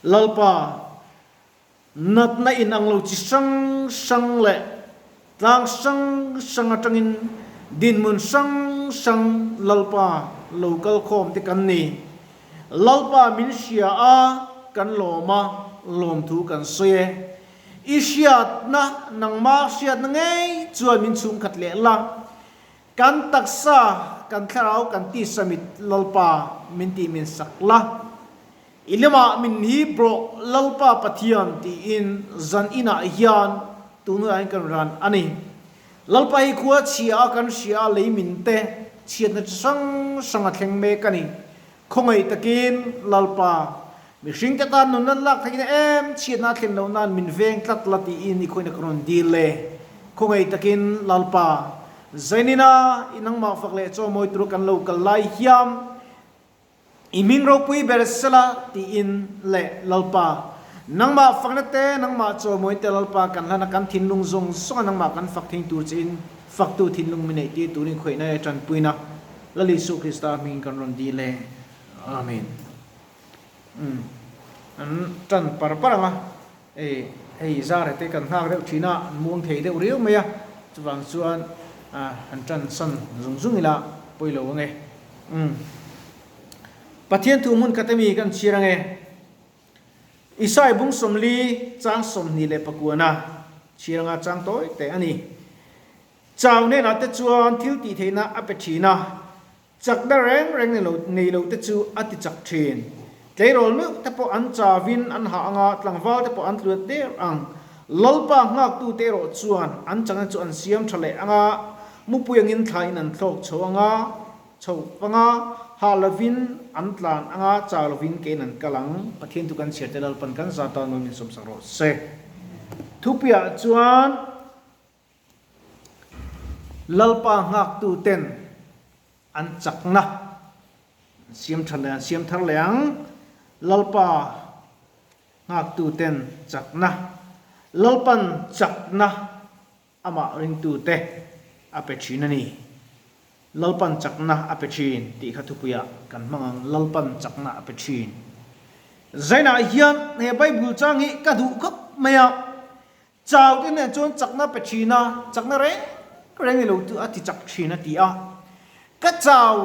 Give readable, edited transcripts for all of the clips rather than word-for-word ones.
Lalpa, natna inang lo chi hrang hrang leh tlang hrang hrang atangin dinhmun hrang hrang Lalpa lo kal khawm te kan ni. Lalpa min hria a, kan lawm a, lawmthu kan sawi e. I hriatna, nangmah hriatna ngei chuan min chhungkhat leh la. Kan taksa, kan thlarau, kan tisa mit Lalpa min tih min sak la. I lamah min hip rawh Lalpa Pathian tiin zan inah hian tunah hian kan ran a ni. Lalpa hi khua chhia a kan hria a lei min te chhiatna chi hrang hrang a thleng mek a ni. Khawngaih takin Lalpa, mihringte tan nunna lak theihna em chhiatna a thlen loh nan min veng tlat la tiin i khawihna ka rawn dil e. Khawngaih takin Lalpa, Zainina i nangmah fak leh chaw mawi tur kan lo kal lai hiam i hming ropui ber sela tiin leh Lalpa, nangmah fakna te, nangmah chaw mawi te Lalpa kan hlan a kan thinlung zawng zawng a nangmah kan fak thing tur che in faktu thinlung mi neih tir turin khawihna e tanpuina Lal Isu Krista hmingin kan rawn dil e. Amen. Umm. An tan par par ang a, hei hei zar te kan nghak deuh thin a, an muang thei deuh riau mai a, chuvang chuan an tan san zung zung ila pawi lo ang e. Umm. Pathian thu hmun khat ami kan chhir ang e. Isai bung 40 chang 29 chhir anga chang tawi te a ni. Chau hnenah te chuan thil tih theihna a pe thin a, chakna reng reng nei lo te chu a ti chak thin. Tleirawl meuh te pawh an chauin an hah anga tlangval te pawh an tluat der ang. Lalpa nghaktu te erawh chuan an chakna chu an siam tha leh anga, mupui angin thla in an thlawk chho anga, chho anga, hah lovin an tlan anga, chau lovin kein an kal ang. Pathian thu kan chhiar te Lalpan kan zah tan mawi min sawmsak rawh se. Thupuiah chuan. Lalpa nghaktu ten an chakna an siam tha leh an siam thar leh ang. Lalpa nghaktu ten chakna, Lalpan chakna amah ringtu te a pe thin a ni. Lalpan chakna a pe thin tih kha thupuiah kan hmang ang, Lalpan chakna a pe thin. Zainah hian he Bible chang hi ka duh khawp mai a. Chau te nen chuan chakna pe thin a, chakna reng reng ni lo chu a ti chak thin a ti a. Ka chau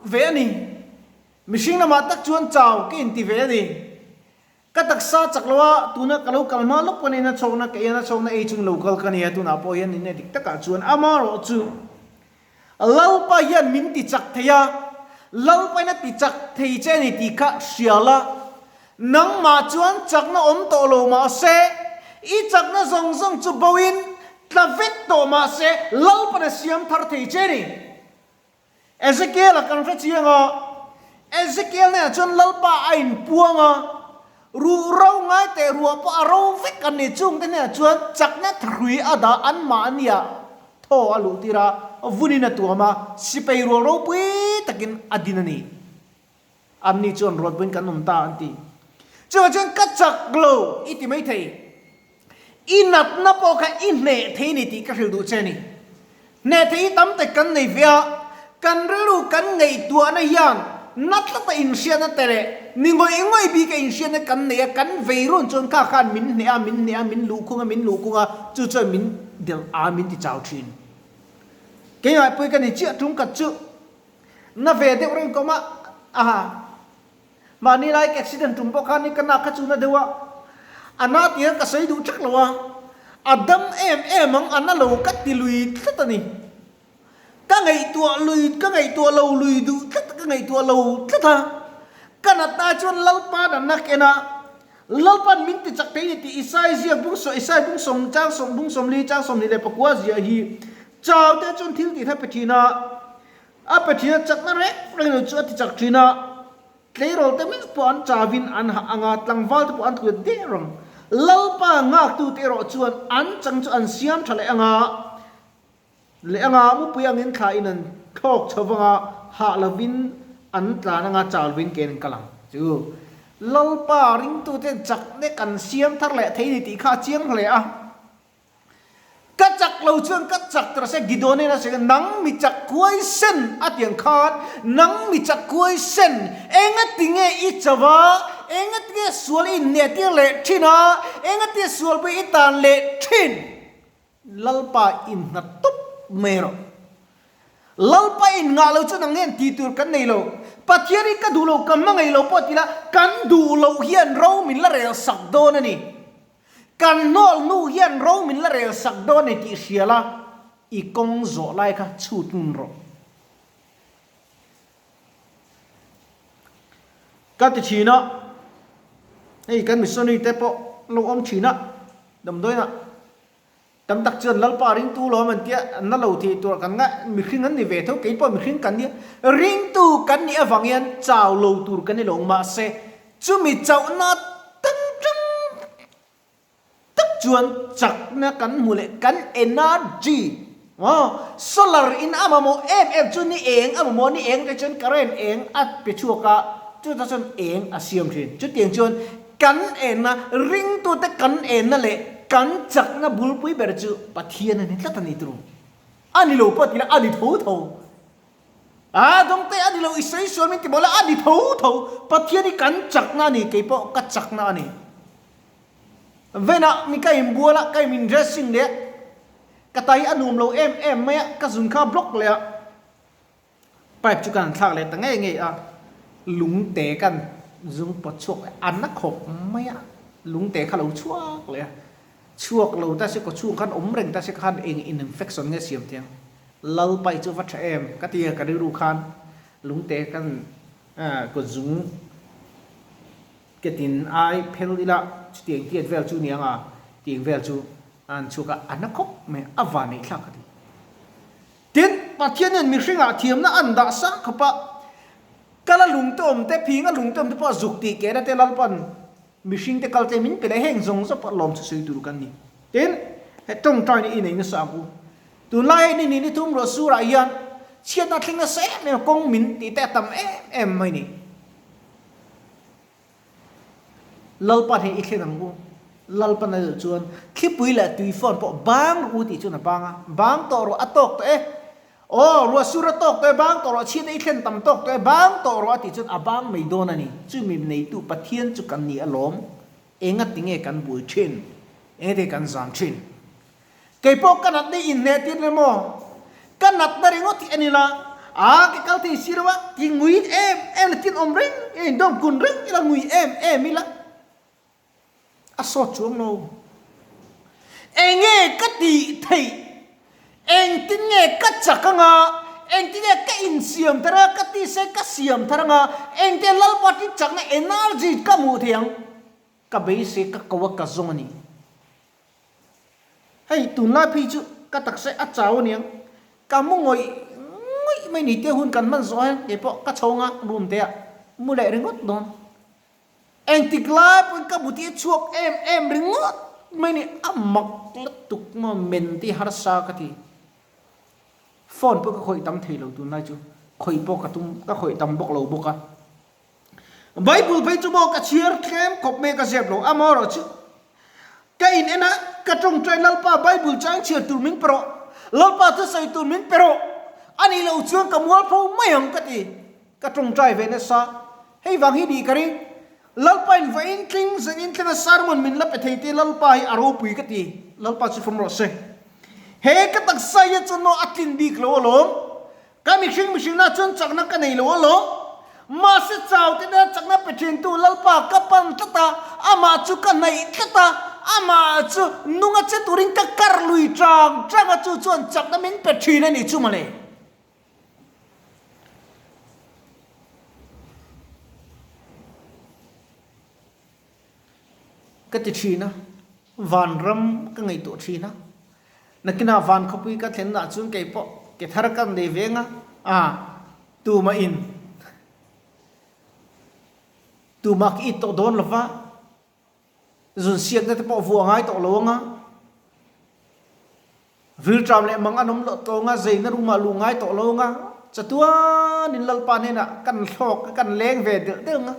ve a ni. Mihring lamah tak chuan chau ka inti ve a ni. Ka taksa chak lo a, tuna ka lo kal hma lawk pawn ina chhawkna ka ina chhawkna ei chung lo kal ka ni a, tunah pawh hian in dik takah chuan amarawh chu Lalpa hian min ti chak thei a, Lalpa in a ti chak thei che a ni tih kha hria la, nangmah chuan chakna awm tawh lo mah se, i chakna zawng zawng chu bo in tla vek tawh mah se, Lalpa'n a siam thar thei che a ni. Ezekiel a kan hre chiang a, Ezekiel hnenah chuan Lalpa a inpuang a, ruh ro ngai teh ruah pawh a ro vek an ni, chungte hnenah chuan chakna thrui a dah anmahni ah thaw a luh tir a, vunin a tuam a, sipai rual ropui takin a din a ni. Anni chuan ruatpuiin kan awm ta an ti. Chuvang chuan ka chak lo i ti maithei. I natna pawh kha i hneh thei ni tih ka hrilh duh che a ni. Hneh thei hi tam tak kan nei ve a, kan rilru kan ngaihtuahna hian na tlata inhriatna te leh ni ngawih ngawih bika inhriatna kan nei a, kan vei run chuan kha khan min hneh a, min hneh a, min luhkhung a, min luhkhung a, chu chuan min delh a, min ti chau thin. Keimah pawh hi ka ni chiah tum khat chu na ve deuh reng kawm a, aha. Mahni lai ka accident tum pawh khan ka nak kha chu na deuh a, a na tih kha ka sawi duh thak lo a, a dam em em ang a na lo ka ti lui tlat a ni. Ka ngaihtuah lui, ka ngaihtuah lo lui duh tlat, ka ngaihtuah lo tlat a, ka natna chuan Lalpa natna ka en a, Lalpan min ti chak thei ni tih Isai ziak bung saw Isai bung sawm chang sawm bung 40 chang 29 ziah hi chau te chuan thil tih kha pe thin a, A pe thin a, chakna reng reng lo chu a ti chak thin a, tleirawl te meuh pawh an chauin an hah ang a, tlangval te pawh an tluat der ang. Lalpa nghaktute erawh chuan an chang chu an siam tha leh ang a, leh ang a, mupui angin thla in an thlawk chho vang a, hah lovin an tlan ang a, chau lovin kein an kal ang chu. Lalpa ringtute chakna kan siam thar leh thei ni tih kha a chiang hle a. Ka chak lo chuan ka chak ta se Gideon in a sawi a, nang mi chak kuai sen a ti ang khan, nang mi chak kuai sen, enga ti nge i cho a, Engatinge sual i inhnehtir leh thin a? Engatinge sual pawh i tan leh thin? Lalpa innghat tawp mai rawh. Lalpa inngah lo chu nang hian tih tur kan nei lo. Pathian hi ka duh lo, ka hmangaih lo pawh ti la, kan duh loh hian ro min la rel sak dawn a ni. Kan hnawl hnu hian ro min la rel sak dawn a ni tih hria la, i kawng zawh lai kha chhut ngun rawh. Ka ti thin a, hei kan missionary te pawh an lo awm thin a, damdawiinah tam tak chuan Lalpa ringtu lawm an tia, an la lo thei tur kan nga, mihring an ni ve tho, keipawh mihring kan nia, ringtu kan nih avang hian chau lo tur kan ni lo mahse chumi chauhna tang tang Tak chuan chakna kan hmu leh kan energy aw solar in a mamawh em em chu ni eng a mamawh ni eng te chuan current eng a pe chhuak a chutah chuan eng a siam thin chutiang chuan kan enna ringtute kan enna leh kan chakna bulpui ber chu Pathian a ni tlat a ni turu a ni lo pawh tila a ni tho tho a dawngte a ni lo i sawi sual min ti maw la a ni tho tho Pathian hi kan chakna a ni keipawh ka chakna a ni. Venah mi ka inbual a, ka in dressing leh a, ka tai a nuam lo em em mai a, ka zun kha block leh a, pipe chu ka han thlak leh ta ngei ngei a, lungte kan zung pawt chhuak leh a na khawp mai a, lungte kha lo chhuak leh a, chhuak lo ta se kaw chhung khan awm reng ta se khan eng in infection nge siam thei ang, lal pai chu va tha em ka ti a ka rilru khan lungte kan kaw zung. Ketin ai phel ila chutiang tiat vel chu niang a tiang vel chu a an chhuak a, a na khawp mai a van neih thlak a ti. Tin, Pathian hian mihringah thiamna an dah sang khawp a, kala lungte awm te, phinga lungte awm te pawh zuk tih kehna te Lalpan mihringte kal tlem in pe leh heng zawng zawng pawh lawm chu sawi tur kan ni. Tin, he tawngtaina i nei nasa ang u. Tunlai hei ni ni ni thum ruah surah hian chhiatna thleng nasa em em kawng min tih te a tam em em mai ni. Lalpan hei i thlen ang u. Lalpan a duh chuan thlipui leh tui fawn pawh bang rawh u tih chuan a bang a. Bang tawh rawh, a tawk tawh e. Aw, ruah sur a tawk tawh e, bang tawh rawh, chhiat a i thlen tam tawk tawh e, bang tawh rawh a tih chuan a bang mai dawn a ni. Chumi neitu Pathian chu kan ni alawm. Engati nge kan buai thin? Engati nge kan zam thin? Kei pawh ka natna i inhneh tir le maw? Ka natna ringawt hi en ila, a ke kal thei si lo a, ti ngui em em la tin awm reng i indawm kun reng ila ngui em em ila a sawt chuang lo. Enge ka tih theih? Engtin nge ka chak anga? Engtin nge ka insiam thar anga? Ka tise ka siam thar anga? Engtin Lalpa ti chakna energy ka hmuh thei ang? Ka beisei ka ko a ka zawng a ni. Hei tunlai phei chu ka taksa a chau aniang, ka mu ngawih ngawih mai ni tia hun kan hman zawh hian kei pawh ka chho nga room te ah mu leh ringawt dawn. Engtik lai pawhin ka buti a chhuak em em ringawt mai ni, a mak lutuk maw men te harsa ka ti. Phone pawh ka khawih tam thei lo tunlai chu, khawih pawh ka tum ka khawih tam bawk lo bawk a. Bible phei chu maw ka chhiar tlem khawp mai ka zep lo amaherawh chu ka in en a ka tawngtai Lalpa Bible chang chhiar tur min pe rawh Lalpa thusawi tur min pe rawh a nih loh chuan ka mualpho mai ang ka ti ka tawngtai ve nasa hei vang hi nih ka ring Lalpa in va in tling zan in thleng a sermon min la pe thei te Lalpa hi a ropui ka ti Lalpa chu fawm rawh se he ka taksa hi chuan maw a tlin bik lo alawm Ka mihring mihringna chuan chakna ka nei lo alawm. Mahse chau te nena chakna pe thintu Lalpa ka pan tlat a, amah chu ka hnaih tlat a, amah chu nunga che turin ka kar lui chang chang a, chu chuan chakna min pe thin a ni chu mawle. Ka ti thin a, vanram ka ngaihtuah thin a, nakinah van khawpui ka thlen nah chuan kei pawh ke thar ka nei ve ang a, a tumah in tumah ka it tawh dawn lo va, zun siakna te pawh vuah ngai tawh lo ang a, Rilṭam leh mang an awm loh tawng a, zeina room ah luh ngai tawh lo ang a, chatuanin Lalpa hnenah kan hlawk a, kan leng ve delh delh ang a.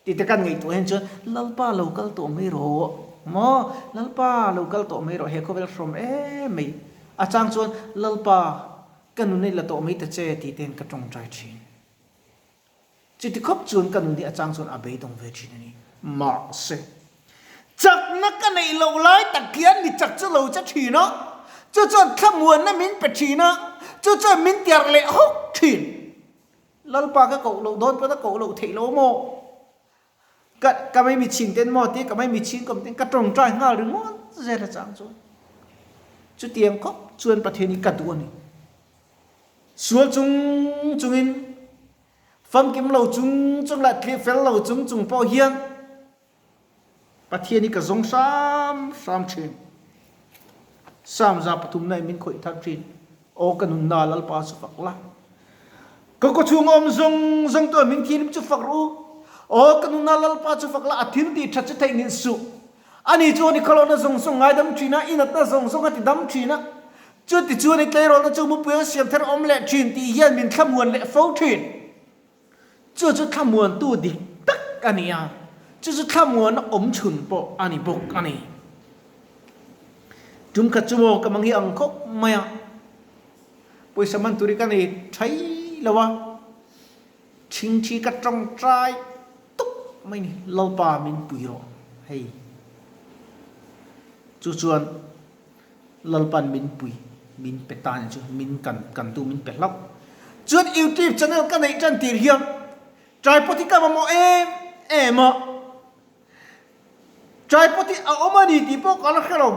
Tih te kan ngaihtuah hian chuan Lalpa lo kal tawh mai rawh maw, Lalpa lo kal tawh mai rawh he khawvel hrawm em mai. A chang chuan Lalpa ka nun i la tawh mai ta che tih te hian ka tawngtai thin. Chuti khawp chuan ka nun hi a chang chuan a beidawng ve thin a ni. Mahse, chakna ka neih loh lai tak hian mi chak chu lo che thin a, chu chuan thlamuanna min pe thin a, chu chuan min tiar leh hawk thin. Lalpa ka koh loh dawn pawn a koh loh theih lo maw? Ka ka mai mi chhin ten maw tia ka mai mi chhin kawm ten ka tawngtai nghal ringawt zel a chang chuan. Chutiang khawp chuan Pathian hi ka duh a ni. Sual chung chungin famkim lo chung chung leh thli fel lo chung chung pawh hian Pathian hi ka zawng hram hram thin. Psalm 103 na in min khawih thar thin. Aw ka nunna Lalpa chu fak la. Ka kawchhung awm zawng zawng tu min thilim chu fak rawh u. Aw ka nunna Lalpa chu fak la, a thil tih that chu theihnghilh suh. Ani chuan i khawlohna zawng zawng ngaidam thin a, i natna zawng zawng a ti dam thin a. Chuti chuan i tleirawlna chu mupui a siam thar awm leh thin tih hian min thlamuan leh fo thin. Chu chu thlamuantu dik tak a ni a, chu chu thlamuanna awm chhun pawh a ni bawk a ni. Tum khat chu maw ka mang hi ang khawp mai a, pawisa man tur hi ka nei thai lo a, thingthi ka tawngtai tuk mai ni, Lalpa min pui rawh hei. Chu chuan Lalpan min pui, min pe ta ni chu, min kan kan tu min pe hlauh. Chuan YouTube channel ka neih tan tir hian tripod hi ka mamawh em em a, tripod hi a awm a ni tih pawh ka la hre lo.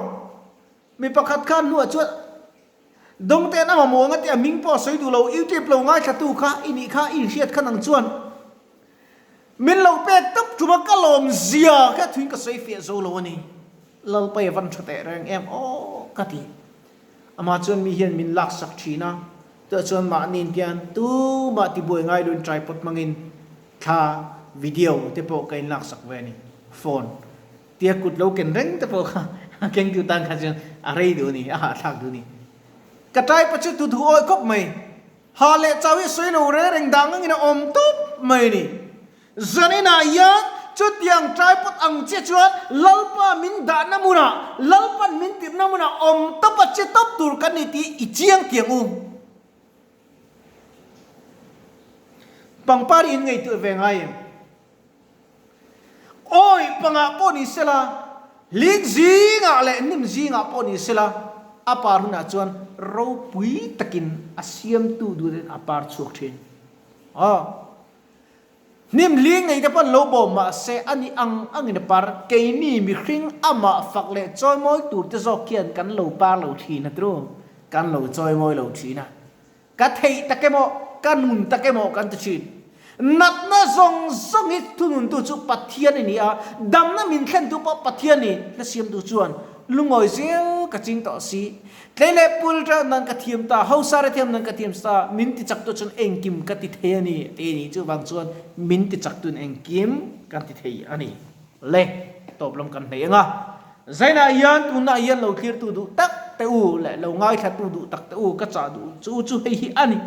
Mi pakhat khan hnuah chuan Dawngte'n a mamawh ang a tia hming pawh a sawi duh lo, YouTube lo ngaithlatu kha i nih kha i inhriat khan ang chuan Min lo pek tawp tum a, ka lawm zia kha thuin ka sawi fiah zo lo a ni. Lalpai a van tha teh reng em aw ka ti. Amah chuan mi hian min laksak thin a, tunah chuan mahni in tian tumah tibuai ngai loin tripod hmangin thla, video, te pawh ka in laksak ve a ni. Phone tia kut lo ken reng te pawh kha a kengtu tan kha chuan a rei duh a ni, a hahthlak duh a ni. Ka tripod chu tu duh awih khawp mai. Ha leh chau hi sawi lo reng reng dang angin a awm tawp mai a ni. Zaninah hian chutiang tripod ang che chuan Lalpa min dahna hmunah, Lalpan min tirhna hmunah awm tawp a che tawp tur kan ni tih i chiang tiang u. Pangpar in ngaihtuah ve ngai em? Awi pangah pawh ni sela, hling zingah leh hnim zingah pawh ni sela, a par hunah chuan ropui takin a siamtu duhten a par chhuak thin. Aw, hnim hling nei te pawn lo bawm mah se a ni ang angin a par, keini mihring amah fak leh chawimawi tur te zawk hian kan lo par lo thin a tru, kan lo chawimawi lo thin a. Ka theih tak emaw, ka nun tak emaw kan ti thin. Natna zawng zawng hi thununtu chu Pathian i ni a, damna min thlentu pawh Pathian ni. Hla siamtu chuan, Lungawi zel ka ching tawh si. Tlei leh pul teuh nan ka thiam ta, hausa re thiam nan ka thiam ta, min ti chaktu chuan engkim ka ti thei a ni, a ti a ni. Chuvang chuan min ti chaktuin engkim kan ti thei a ni. Le, tawp lam kan hneih ang a. Zainah hian tunah hian lo thlirtu duh tak te u leh lo ngaithlatu duh tak te u ka chah duh chu chu hei hi a ni.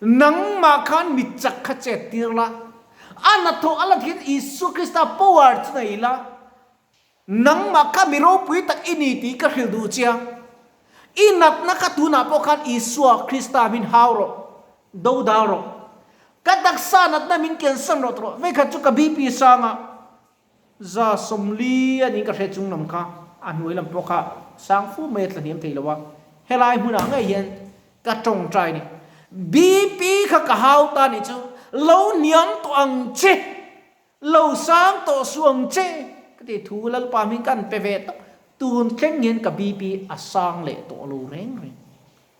Nangmah khan mi chak kha chet tir la, a hnathawh a la thian Isua Krista power chu nei la, nangmah kha mi ropui tak i ni tih ka hrilh duh che a. I natna kha tunah pawh khan Isua Krista min hau rawh, do dal rawh. Ka taksa natna min kensan rawh tawh rawh. Vekhat chu ka BP sang a. 140 a niin ka hre chung lam kha a hnuai lam pawh kha sang fu mai a tla hniam thei lo a, helai hmunah ngei hian ka tawngtai a ni. BP kha ka hau ta nih chu lo hniam tawh ang che, lo sang tawh suh ang che ka ti thu Lalpa hming ka han pe ve tawp, tun thleng hian ka BP a sang leh tawh lo reng reng.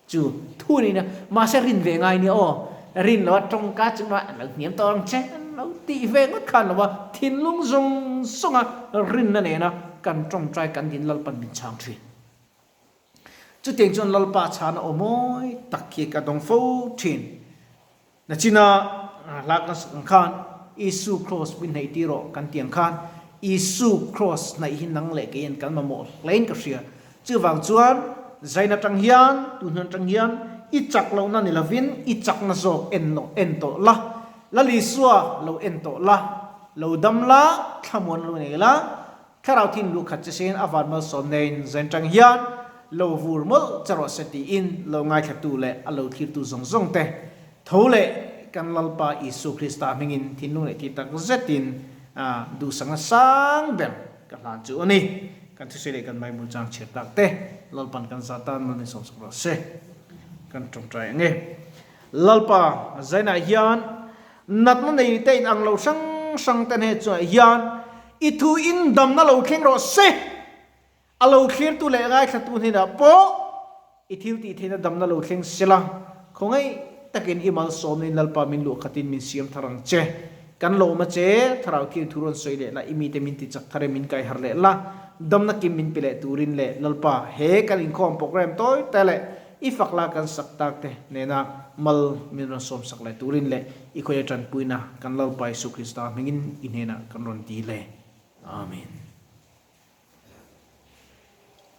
Chu thu niin a, mahse rin ve ngai nia aw, rin lo a tawngka chu mah lo hniam tawh ang che an lo tih ve ngawt khan lo a, thinlung zawng zawnga rinna nena kan tawngtai kan din Lalpan min chhang thin. Chutiang chuan Lalpa chhana aw mawi tak hi ka dawng fo thin. Nachina hla kan sak ang khan Isu Kraws min hnaih tir rawh kan tih ang khan Isu Kraws hnaih hi nang leh keiin kan mamawh hlein ka hria. Chuvang chuan zain atang hian tun hnu atang hian i chak lohna ni lovin i chakna zawk en loh en tawh la, Lal Isua lo en tawh la, lo dam la, thlamuan lo nei la, Thlarau thin luh khat che sin a van malsawm neiin zain tang hian lo vur mawlh che rawh se tiin lo ngaithlatu leh a lo thlirtu zawng zawng te tho leh kan Lalpa Isu Krista hmingin thinlung leh ti tak zetin. Duhsakna sang ber ka hlan chu a ni. Kan thusawi leh kan Bible chang chhiar tak te Lalpan kan za tan mal min sawmsak rawh se. Kan tawngtai ang e. Lalpa zainah hian natna nei te in ang lo hrang hrang te hne chungah hian i thu in damna lo thleng rawh se. A lo thlirtu leh ngaithlatu hnenah pawh i thil tih theihna damna lo thleng sela, khawngaih takin i malsawmna in Lalpa min luah khatin min siam thar ang che. Kan lawm a che, Thlarau Thiang thu rawn sawi leh la, i mite min ti chak thar e min kai har leh la, damna kim min pe leh turin leh Lalpa he kan inkhawm program tawi te leh i fak la kan sak tak te nena mal min rawn sawm sak leh turin leh i khawia tanpuina kan Lalpa Isu Krista hmingin i hnenah kan rawn dil e. Amen.